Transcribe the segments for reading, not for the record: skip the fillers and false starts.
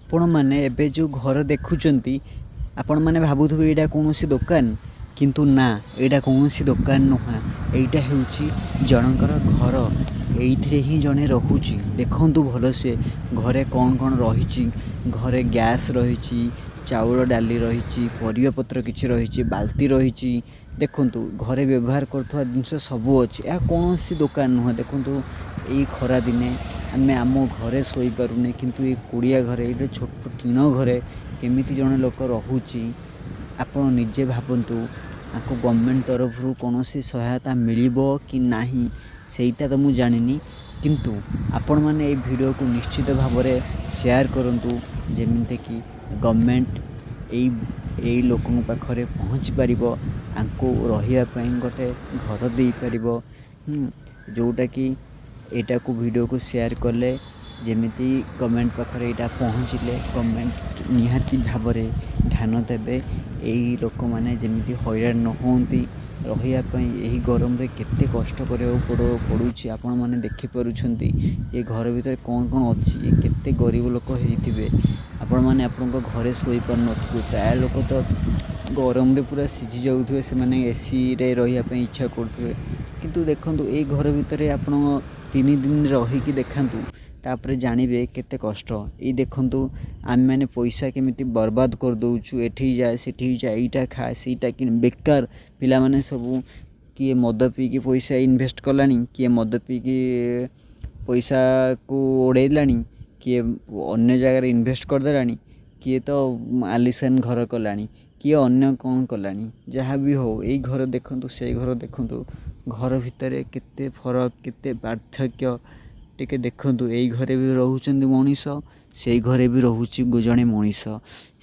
ଆପଣମାନେ ଏବେ ଯେଉଁ ଘର ଦେଖୁଛନ୍ତି, ଆପଣମାନେ ଭାବୁଥିବେ ଏଇଟା କୌଣସି ଦୋକାନ, କିନ୍ତୁ ନା, ଏଇଟା କୌଣସି ଦୋକାନ ନୁହେଁ। ଏଇଟା ହେଉଛି ଜଣଙ୍କର ଘର। ଏଇଥିରେ ହିଁ ଜଣେ ରହୁଛି। ଦେଖନ୍ତୁ ଭଲସେ ଘରେ କ'ଣ କ'ଣ ରହିଛି। ଘରେ ଗ୍ୟାସ୍ ରହିଛି, ଚାଉଳ ଡାଲି ରହିଛି, ପରିବା ପତ୍ର କିଛି ରହିଛି, ବାଲ୍ଟି ରହିଛି। ଦେଖନ୍ତୁ, ଘରେ ବ୍ୟବହାର କରୁଥିବା ଜିନିଷ ସବୁ ଅଛି। ଏହା କୌଣସି ଦୋକାନ ନୁହେଁ। ଦେଖନ୍ତୁ, ଏଇ ଖରା ଦିନେ ଆମେ ଆମ ଘରେ ଶୋଇପାରୁନେ, କିନ୍ତୁ ଏଇ କୁଡ଼ିଆ ଘରେ, ଏଇ ଗୋଟେ ଛୋଟ ଟିଣ ଘରେ କେମିତି ଜଣେ ଲୋକ ରହୁଛି, ଆପଣ ନିଜେ ଭାବନ୍ତୁ। ଆକୁ ଗଭର୍ଣ୍ଣମେଣ୍ଟ ତରଫରୁ କୌଣସି ସହାୟତା ମିଳିବ କି ନାହିଁ, ସେଇଟା ତ ମୁଁ ଜାଣିନି, କିନ୍ତୁ ଆପଣମାନେ ଏଇ ଭିଡ଼ିଓକୁ ନିଶ୍ଚିତ ଭାବରେ ସେୟାର କରନ୍ତୁ, ଯେମିତିକି ଗଭର୍ଣ୍ଣମେଣ୍ଟ ଏଇ ଲୋକଙ୍କ ପାଖରେ ପହଞ୍ଚି ପାରିବ, ଆଙ୍କୁ ରହିବା ପାଇଁ ଗୋଟେ ଘର ଦେଇପାରିବ। ଯେଉଁଟାକି ଏଇଟାକୁ ଭିଡ଼ିଓକୁ ସେୟାର କଲେ, ଯେମିତି ଗଭର୍ଣ୍ଣମେଣ୍ଟ ପାଖରେ ଏଇଟା ପହଞ୍ଚିଲେ ଗଭର୍ଣ୍ଣମେଣ୍ଟ ନିହାତି ଭାବରେ ଧ୍ୟାନ ଦେବେ, ଏଇ ଲୋକମାନେ ଯେମିତି ହଇରାଣ ନ ହୁଅନ୍ତି ରହିବା ପାଇଁ। ଏହି ଗରମରେ କେତେ କଷ୍ଟ କରିବାକୁ ପଡ଼ୁଛି, ଆପଣମାନେ ଦେଖିପାରୁଛନ୍ତି। ଏ ଘର ଭିତରେ କ'ଣ କ'ଣ ଅଛି? ଏ କେତେ ଗରିବ ଲୋକ ହେଇଥିବେ। ଆପଣମାନେ ଆପଣଙ୍କ ଘରେ ଶୋଇପାରୁନଥିବେ। ପ୍ରାୟ ଲୋକ ତ ଗରମରେ ପୁରା ସିଝି ଯାଉଥିବେ, ସେମାନେ ଏସିରେ ରହିବା ପାଇଁ ଇଚ୍ଛା କରୁଥିବେ। କିନ୍ତୁ ଦେଖନ୍ତୁ, ଏଇ ଘର ଭିତରେ ଆପଣ 3 ଦିନ ରହିକି ଦେଖାନ୍ତୁ, ତାପରେ ଜାଣିବେ କେତେ କଷ୍ଟ। ଏଇ ଦେଖନ୍ତୁ, ଆମେମାନେ ପଇସା କେମିତି ବର୍ବାଦ କରିଦେଉଛୁ। ଏଠିକି ଯା, ସେଠିକି ଯା, ଏଇଟା ଖା, ସେଇଟା କିଣି, ବେକାର। ପିଲାମାନେ ସବୁ କିଏ ମଦ ପିଇକି ପଇସା ଇନଭେଷ୍ଟ କଲାଣି, କିଏ ମଦ ପିଇକି ପଇସାକୁ ଉଡ଼େଇଲାଣି, କିଏ ଅନ୍ୟ ଜାଗାରେ ଇନଭେଷ୍ଟ କରିଦେଲାଣି, କିଏ ତ ଆଲିସାନ ଘର କଲାଣି, କିଏ ଅନ୍ୟ କ'ଣ କଲାଣି। ଯାହା ବି ହଉ, ଏଇ ଘର ଦେଖନ୍ତୁ, ସେଇ ଘର ଦେଖନ୍ତୁ, ଘର ଭିତରେ କେତେ ଫରକ, କେତେ ପାର୍ଥକ୍ୟ ଟିକେ ଦେଖନ୍ତୁ। ଏଇ ଘରେ ବି ରହୁଛନ୍ତି ମଣିଷ, ସେଇ ଘରେ ବି ରହୁଛି ଜଣେ ମଣିଷ।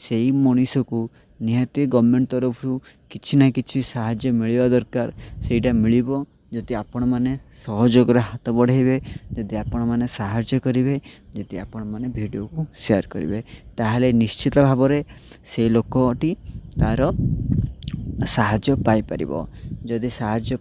ସେଇ ମଣିଷକୁ ନିହାତି ଗଭର୍ଣ୍ଣମେଣ୍ଟ ତରଫରୁ କିଛି ନା କିଛି ସାହାଯ୍ୟ ମିଳିବା ଦରକାର। ସେଇଟା ମିଳିବ ଯଦି ଆପଣମାନେ ସହଯୋଗର ହାତ ବଢ଼େଇବେ, ଯଦି ଆପଣମାନେ ସାହାଯ୍ୟ କରିବେ, ଯଦି ଆପଣମାନେ ଭିଡ଼ିଓକୁ ସେୟାର କରିବେ, ତାହେଲେ ନିଶ୍ଚିତ ଭାବରେ ସେଇ ଲୋକଟି ତା'ର ସାହାଯ୍ୟ ପାଇପାରିବ। ଯଦି ସାହାଯ୍ୟ